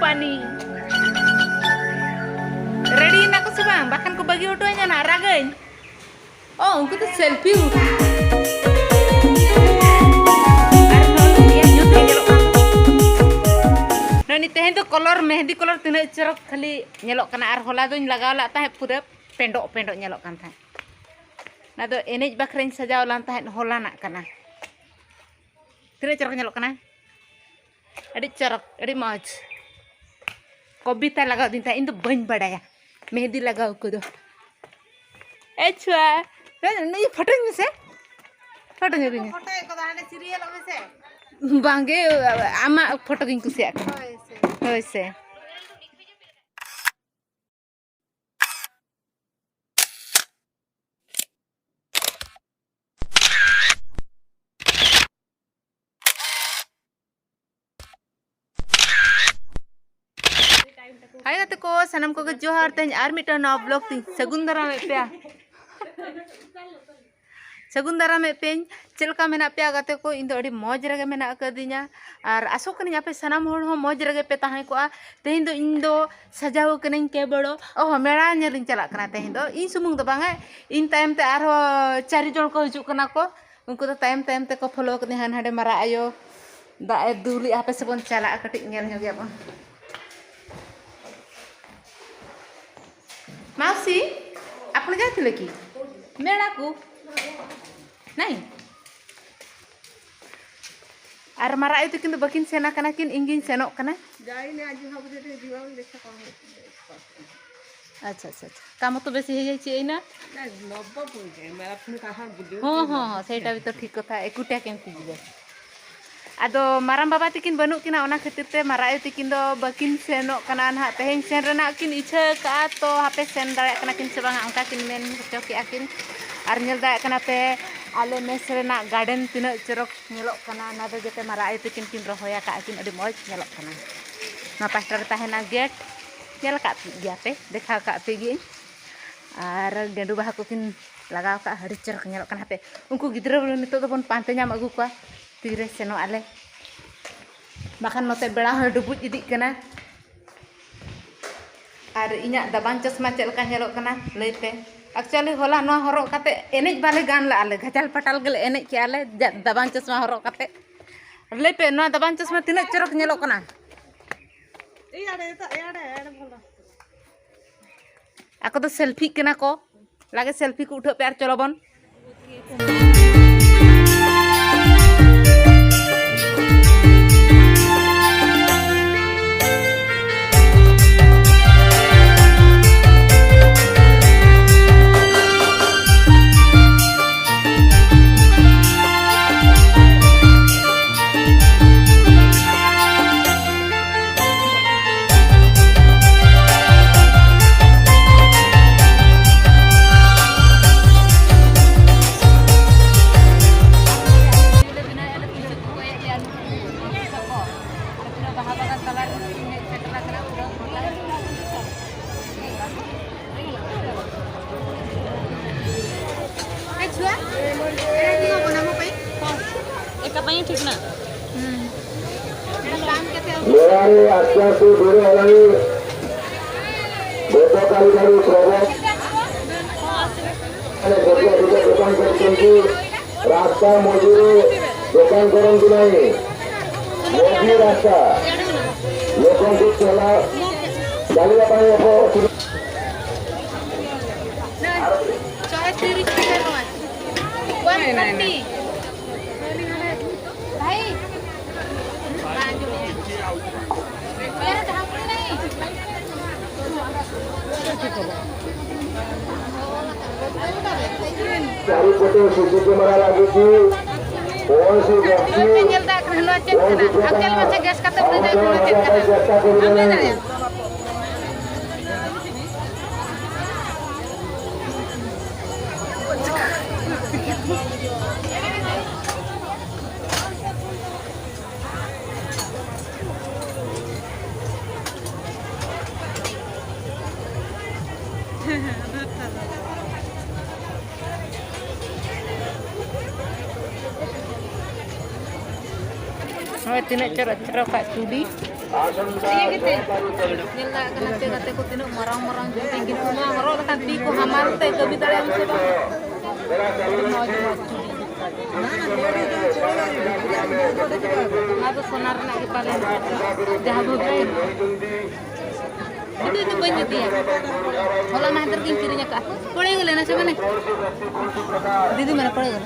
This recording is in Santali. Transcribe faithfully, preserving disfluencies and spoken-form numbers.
ᱯᱟᱱᱤ᱾ ᱨᱮᱰᱤ ᱮᱱᱟ ᱠᱚ ᱥᱮ ᱵᱟᱝ? ᱵᱟᱠᱷᱟᱱ ᱠᱚ ᱵᱟᱹᱜᱤ ᱦᱚᱴᱚ ᱟᱹᱧᱟ ᱱᱟᱜ, ᱨᱟᱜᱟᱹᱧ᱾ ᱚ, ᱩᱱᱠᱩ ᱫᱚ ᱥᱮᱞᱯᱷᱤ᱾ ᱟᱨ ᱱᱚᱜᱼᱚᱭ ᱱᱤᱭᱟᱹ ᱧᱩᱛ ᱨᱮ ᱧᱮᱞᱚᱜ ᱠᱟᱱ ᱫᱚ᱾ ᱱᱚᱜᱼᱚᱭ ᱛᱮᱦᱮᱧ ᱫᱚ ᱠᱚᱞᱚᱨ, ᱢᱮᱦᱮᱫᱤ ᱠᱚᱞᱚᱨ ᱛᱤᱱᱟᱹᱜ ᱪᱚᱨᱚᱠ ᱠᱷᱟᱹᱞᱤ ᱧᱮᱞᱚᱜ ᱠᱟᱱᱟ᱾ ᱟᱨ ᱦᱚᱞᱟ ᱫᱚᱧ ᱞᱟᱜᱟᱣ ᱞᱟᱜ ᱛᱟᱦᱮᱸᱫ ᱯᱩᱨᱟᱹ ᱯᱮᱸᱰᱚᱜ ᱯᱮᱸᱰᱚᱜ ᱧᱮᱞᱚᱜ ᱠᱟᱱ ᱛᱟᱦᱮᱸᱫ᱾ ᱚᱱᱟ ᱫᱚ ᱮᱱᱮᱡ ᱵᱟᱠᱷᱨᱟᱧ ᱥᱟᱡᱟᱣ ᱞᱟᱱ ᱛᱟᱦᱮᱸᱫ, ᱦᱚᱞᱟᱱᱟᱜ ᱠᱟᱱᱟ᱾ ᱛᱤᱱᱟᱹᱜ ᱪᱚᱨᱚᱠ ᱧᱮᱞᱚᱜ ᱠᱟᱱᱟ, ᱟᱹᱰᱤ ᱪᱚᱨᱚᱠ, ᱟᱹᱰᱤ ᱢᱚᱡᱽ᱾ ᱠᱚᱵᱤᱛᱟ ᱞᱟᱜᱟᱣ ᱫᱤᱧ ᱛᱟᱦᱮᱸᱫ, ᱤᱧ ᱫᱚ ᱵᱟᱹᱧ ᱵᱟᱲᱟᱭᱟ ᱢᱮᱦᱮᱫᱤ ᱞᱟᱜᱟᱣ ᱠᱚᱫᱚ᱾ ᱮ ᱪᱷᱩᱣᱟ, ᱱᱩᱭ ᱯᱷᱳᱴᱳᱧ ᱢᱮᱥᱮ, ᱯᱷᱳᱴᱳ ᱧᱚᱜᱤᱧ ᱢᱮ᱾ ᱯᱷᱳᱴᱳᱭᱮᱫ ᱠᱚᱫᱚ ᱦᱟᱸᱰᱮ ᱥᱤᱨᱤᱭᱟᱞᱚᱜ ᱢᱮᱥᱮ᱾ ᱵᱟᱝᱜᱮ, ᱟᱢᱟᱜ ᱯᱷᱳᱴᱳ ᱜᱤᱧ ᱠᱩᱥᱤᱭᱟᱜ ᱠᱟᱱᱟ᱾ ᱦᱳᱭ ᱥᱮ᱾ ᱦᱳᱭ ᱥᱮ᱾ ᱦᱟᱭ ᱜᱟᱛᱮ ᱠᱚ, ᱥᱟᱱᱟᱢ ᱠᱚᱜᱮ ᱡᱚᱦᱟᱨ᱾ ᱛᱮᱦᱮᱧ ᱟᱨ ᱢᱤᱫᱴᱟᱝ ᱱᱟᱣᱟ ᱵᱞᱚᱜ ᱛᱤᱧ ᱥᱟᱹᱜᱩᱱ ᱫᱟᱨᱟᱢᱮᱫ ᱯᱮᱭᱟ᱾ ᱥᱟᱹᱜᱩᱱ ᱫᱟᱨᱟᱢᱮᱫ ᱯᱮᱭᱟᱹᱧ᱾ ᱪᱮᱫ ᱞᱮᱠᱟ ᱢᱮᱱᱟᱜ ᱯᱮᱭᱟ ᱜᱟᱛᱮ ᱠᱚ? ᱤᱧ ᱫᱚ ᱟᱹᱰᱤ ᱢᱚᱡᱽ ᱨᱮᱜᱮ ᱢᱮᱱᱟᱜ ᱟᱠᱟᱫᱤᱧᱟ᱾ ᱟᱨ ᱟᱥᱚᱜ ᱠᱟᱹᱱᱟᱹᱧ ᱟᱯᱮ ᱥᱟᱱᱟᱢ ᱦᱚᱲ ᱦᱚᱸ ᱢᱚᱡᱽ ᱨᱮᱜᱮ ᱯᱮ ᱛᱟᱦᱮᱸ ᱠᱚᱜᱼᱟ᱾ ᱛᱮᱦᱮᱧ ᱫᱚ ᱤᱧ ᱫᱚ ᱥᱟᱡᱟᱣ ᱠᱟᱹᱱᱟᱹᱧ ᱠᱮᱵᱚᱲᱚ᱾ ᱚ, ᱢᱮᱞᱟ ᱧᱮᱞᱤᱧ ᱪᱟᱞᱟᱜ ᱠᱟᱱᱟ ᱛᱮᱦᱮᱧ ᱫᱚ᱾ ᱤᱧ ᱥᱩᱢᱩᱝ ᱫᱚ ᱵᱟᱝᱟ, ᱤᱧ ᱛᱟᱭᱚᱢ ᱛᱮ ᱟᱨᱦᱚᱸ ᱪᱟᱨ ᱡᱚᱱ ᱠᱚ ᱦᱤᱡᱩᱜ ᱠᱟᱱᱟ ᱠᱚ᱾ ᱩᱱᱠᱩ ᱫᱚ ᱛᱟᱭᱚᱢ ᱛᱟᱭᱚᱢ ᱛᱮᱠᱚ ᱯᱷᱳᱞᱳ ᱠᱟᱹᱫᱤᱧᱟ᱾ ᱦᱟᱱ ᱦᱟᱸᱰᱮ ᱢᱟᱨᱟᱜ ᱟᱭᱳ ᱫᱟᱜ ᱮ ᱫᱩᱞᱮᱜᱼᱟ᱾ ᱦᱟᱯᱮ ᱥᱮᱵᱚᱱ ᱪᱟᱞᱟᱜᱼᱟ, ᱠᱟᱹᱴᱤᱡ ᱧᱮᱞ ᱧᱚᱜᱮᱭᱟᱵᱚᱱ᱾ ମାଉସୀ, ଆପଣ ଯାଇଥିଲେ କି ମେଳାକୁ? ନାଇଁ? ᱟᱨ ᱢᱟᱨᱟᱜ ᱟᱭᱳ ᱛᱟᱹᱠᱤᱱ ᱫᱚ ᱵᱟᱹᱠᱤᱱ ᱥᱮᱱ ᱟᱠᱟᱱᱟ ᱠᱤᱱ, ᱤᱧ ᱜᱤᱧ ᱥᱮᱱᱚᱜ ᱠᱟᱱᱟ᱾ ଯାଇନି, ଆଜି ଭାବୁଛି ଟିକେ ଯିବା ବୋଲି, ଦେଖିବା କ'ଣ ହେଉଛି। ଆଚ୍ଛା, ଆଚ୍ଛା, ଆଚ୍ଛା। କାମ ତ ବେଶୀ ହେଇଯାଇଛି ଏଇନା। ନା, ନବ ପୁଣି କାହିଁ? ମେଳା ପୁଣି କାହା ବୁଲିବ? ହଁ, ହଁ, ହଁ, ସେଇଟା ବି ତ ଠିକ୍ କଥା। ଏକୁଟିଆ କେମିତି ଯିବ? ᱟᱫᱚ ᱢᱟᱨᱟᱝ ᱵᱟᱵᱟ ᱛᱟᱹᱠᱤᱱ ᱵᱟᱹᱱᱩᱜ ᱠᱤᱱᱟ, ᱚᱱᱟ ᱠᱷᱟᱹᱛᱤᱨ ᱛᱮ ᱢᱟᱨᱟᱜ ᱟᱭᱳ ᱛᱟᱹᱠᱤᱱ ᱫᱚ ᱵᱟᱹᱠᱤᱱ ᱥᱮᱱᱚᱜ ᱠᱟᱱᱟ ᱱᱟᱦᱟᱜ᱾ ᱛᱮᱦᱮᱧ ᱥᱮᱱ ᱨᱮᱱᱟᱜ ᱠᱤᱱ ᱤᱪᱷᱟᱹ ᱟᱠᱟᱫᱼᱟ, ᱛᱚ ᱦᱟᱯᱮ ᱥᱮᱱ ᱫᱟᱲᱮᱭᱟᱜ ᱠᱟᱱᱟ ᱠᱤᱱ ᱥᱮ ᱵᱟᱝᱟ, ᱚᱱᱠᱟ ᱠᱤᱱ ᱢᱮᱱ ᱦᱚᱪᱚ ᱠᱮᱜᱼᱟ ᱠᱤᱱ᱾ ᱟᱨ ᱧᱮᱞ ᱫᱟᱲᱮᱭᱟᱜ ᱠᱟᱱᱟ ᱯᱮ ᱟᱞᱮ ᱢᱮᱥ ᱨᱮᱱᱟᱜ ᱜᱟᱨᱰᱮᱱ ᱛᱤᱱᱟᱹᱜ ᱪᱚᱨᱚᱠ ᱧᱮᱞᱚᱜ ᱠᱟᱱᱟ᱾ ᱚᱱᱟ ᱫᱚ ᱡᱚᱛᱚ ᱢᱟᱨᱟᱜ ᱟᱭᱳ ᱛᱟᱹᱠᱤᱱ ᱠᱤᱱ ᱨᱚᱦᱚᱭ ᱟᱠᱟᱫᱼᱟ ᱠᱤᱱ, ᱟᱹᱰᱤ ᱢᱚᱡᱽ ᱧᱮᱞᱚᱜ ᱠᱟᱱᱟ᱾ ᱱᱚᱣᱟ ᱯᱟᱥᱴᱟ ᱨᱮ ᱛᱟᱦᱮᱱᱟ ᱜᱮᱴ, ᱧᱮᱞ ᱟᱠᱟᱫ ᱜᱮᱭᱟ ᱯᱮ, ᱫᱮᱠᱷᱟᱣ ᱟᱠᱟᱫ ᱯᱮ ᱜᱤᱭᱟᱹᱧ᱾ ᱟᱨ ᱜᱮᱸᱰᱩ ᱵᱟᱦᱟ ᱠᱚᱠᱤᱱ ᱞᱟᱜᱟᱣ ᱟᱠᱟᱫᱼᱟ, ᱟᱹᱰᱤ ᱪᱚᱨᱚᱠ ᱧᱮᱞᱚᱜ ᱠᱟᱱᱟ᱾ ᱦᱟᱯᱮ, ᱩᱱᱠᱩ ᱜᱤᱫᱽᱨᱟᱹ ᱵᱚᱞᱮ ᱱᱤᱛᱚᱜ ᱫᱚᱵᱚᱱ ᱯᱟᱱᱛᱮ ᱧᱟᱢ ᱟᱹᱜᱩ ᱠᱚᱣᱟ, ᱛᱤᱨᱮ ᱥᱮᱱᱚᱜ ᱟᱞᱮ᱾ ᱵᱟᱠᱷᱟᱱ ᱱᱚᱛᱮ ᱵᱮᱲᱟ ᱦᱚᱸᱭ ᱰᱩᱵᱩᱡ ᱤᱫᱤᱜ ᱠᱟᱱᱟ᱾ ᱟᱨ ᱤᱧᱟᱹᱜ ᱫᱟᱵᱟᱝ ᱪᱚᱥᱢᱟ ᱪᱮᱫ ᱞᱮᱠᱟ ᱧᱮᱞᱚᱜ ᱠᱟᱱᱟ ᱞᱟᱹᱭ ᱯᱮ᱾ Actually ᱦᱚᱞᱟ ᱱᱚᱣᱟ ᱦᱚᱨᱚᱜ ᱠᱟᱛᱮ ᱮᱱᱮᱡ ᱵᱟᱞᱮ ᱜᱟᱱ ᱞᱟᱜᱼᱟ, ᱞᱮ ᱜᱷᱟᱡᱟᱞ ᱯᱟᱴᱟᱞ ᱜᱮᱞᱮ ᱮᱱᱮᱡ ᱠᱮᱜᱼᱟ ᱞᱮ ᱡᱟ-, ᱫᱟᱵᱟᱝ ᱪᱚᱥᱢᱟ ᱦᱚᱨᱚᱜ ᱠᱟᱛᱮ᱾ ᱞᱟᱹᱭ ᱯᱮ, ᱱᱚᱣᱟ ᱫᱟᱵᱟᱝ ᱪᱚᱥᱢᱟ ᱛᱤᱱᱟᱹᱜ ᱪᱚᱨᱚᱠ ᱧᱮᱞᱚᱜ ᱠᱟᱱᱟ? ᱟᱠᱚ ᱫᱚ ᱥᱮᱞᱯᱷᱤᱜ ᱠᱟᱱᱟ ᱠᱚ᱾ ᱞᱟᱜᱮ ᱥᱮᱞᱯᱷᱤ ᱠᱚ ᱩᱴᱷᱟᱹᱜ ᱯᱮ ᱟᱨ ᱪᱚᱞᱚ ᱵᱚᱱ᱾ ᱮ ᱪᱷᱩᱣᱟ, ᱮ ᱫᱤᱱ ᱵᱚᱱᱟ ᱢᱚ ᱯᱟᱹᱭ? ᱮᱠᱟ ᱯᱟᱹᱭ ᱴᱷᱤᱠ ᱱᱟ᱾ ᱦᱩᱸ᱾ ᱮᱠᱟ ᱠᱟᱢ ᱠᱟᱛᱮ ᱟᱵᱚ ᱞᱚᱲᱟᱨᱮ ᱟᱪᱟᱨ ᱠᱚ ᱫᱩᱲᱩᱵ ᱟᱞᱟᱝ ᱜᱚᱛᱚᱠᱟᱞ ᱜᱟᱲᱩ ᱯᱨᱚᱵᱚ ᱟᱞᱮ ᱜᱚᱛᱚ ᱜᱚᱛᱚ ᱫᱚᱠᱟᱱ ᱠᱚ ᱠᱤᱱᱛᱩ ᱨᱟᱥᱛᱟ ᱢᱚᱡᱩᱨᱤ ᱫᱚᱠᱟᱱ ᱠᱚᱨᱚᱱ ᱫᱤᱱᱟᱹᱭ ᱢᱚᱡᱩᱨᱤ ᱨᱟᱥᱛᱟ ᱞᱚᱠᱚᱱ ᱠᱚ ᱪᱟᱞᱟᱣ ᱪᱟᱞᱩᱭᱟ ᱯᱟᱭ ᱚᱠᱚ ᱪᱚᱭ ᱛᱤᱨᱤᱥ ᱴᱟᱠᱟ ᱱᱚᱣᱟ᱾ One thirty. ᱵᱷᱟᱭ᱾ ᱪᱟᱨᱤᱯᱚᱴᱮ ᱥᱤᱥᱤ ᱠᱮᱢᱮᱨᱟ ᱞᱟᱹᱜᱤᱫ ᱜᱮ ᱯᱷᱳᱱ ᱥᱮ ᱵᱮᱠᱛᱤ ᱧᱮᱞ ᱫᱟ ᱠᱟᱱᱟ, ᱱᱚᱣᱟ ᱪᱮᱫ ᱠᱟᱱᱟ? ᱟᱢ ᱧᱮᱞ ᱢᱮᱥᱮ ᱜᱮᱥ ᱠᱟᱛᱮ ᱩᱱᱤ ᱫᱚ ᱪᱮᱫ ᱠᱟᱱᱟ? ᱟᱢ ᱞᱟᱹᱭ ᱫᱟᱲᱮᱭᱟᱜᱼᱟ᱾ ᱦᱳᱭ, ᱛᱤᱱᱟᱹᱜ ᱪᱚᱨᱚᱠ ᱪᱚᱨᱚᱠᱟᱜ ᱪᱩᱲᱤ᱾ ᱤᱭᱟᱹ ᱜᱮᱛᱮ ᱧᱮᱞ ᱫᱟᱲᱮᱭᱟᱜ ᱠᱟᱱᱟ ᱯᱮ ᱜᱟᱛᱮ ᱠᱚ, ᱛᱤᱱᱟᱹᱜ ᱢᱟᱨᱟᱝ ᱢᱟᱨᱟᱝ ᱡᱩᱛᱟᱹᱧ ᱠᱤᱱ, ᱱᱚᱣᱟ ᱦᱚᱨᱚᱜ ᱞᱮᱠᱷᱟᱱ ᱛᱤ ᱠᱚ ᱦᱟᱢᱟᱞ ᱛᱮ ᱠᱟᱹᱢᱤ ᱫᱟᱲᱮᱭᱟᱜ ᱟᱢ ᱥᱮ ᱵᱟᱝ? ᱟᱹᱰᱤ ᱢᱚᱡᱽ ᱢᱚᱡᱽ ᱪᱩᱲᱤ᱾ ᱚᱱᱟ ᱫᱚ ᱥᱚᱱᱟ ᱨᱮᱱᱟᱜ ᱜᱮ ᱯᱟᱞᱮᱱ, ᱡᱟᱦᱟᱸ ᱵᱷᱟᱹᱜᱤ ᱠᱟᱱᱟ᱾ ᱡᱩᱫᱤ ᱤᱧ ᱫᱚ ᱵᱟᱹᱧ ᱤᱫᱤᱭᱟ, ᱦᱚᱞᱟ ᱢᱟᱦᱫᱮᱨ ᱜᱤᱧ ᱠᱤᱨᱤᱧ ᱟᱠᱟᱫᱼᱟ᱾ ᱯᱟᱹᱲᱭᱟᱹ ᱜᱮᱞᱮ ᱱᱟᱥᱮ ᱢᱟᱱᱮ, ᱫᱤᱫᱤ ᱢᱟᱱᱮ ᱯᱟᱹᱲᱭᱟᱹ ᱜᱮᱞᱮ᱾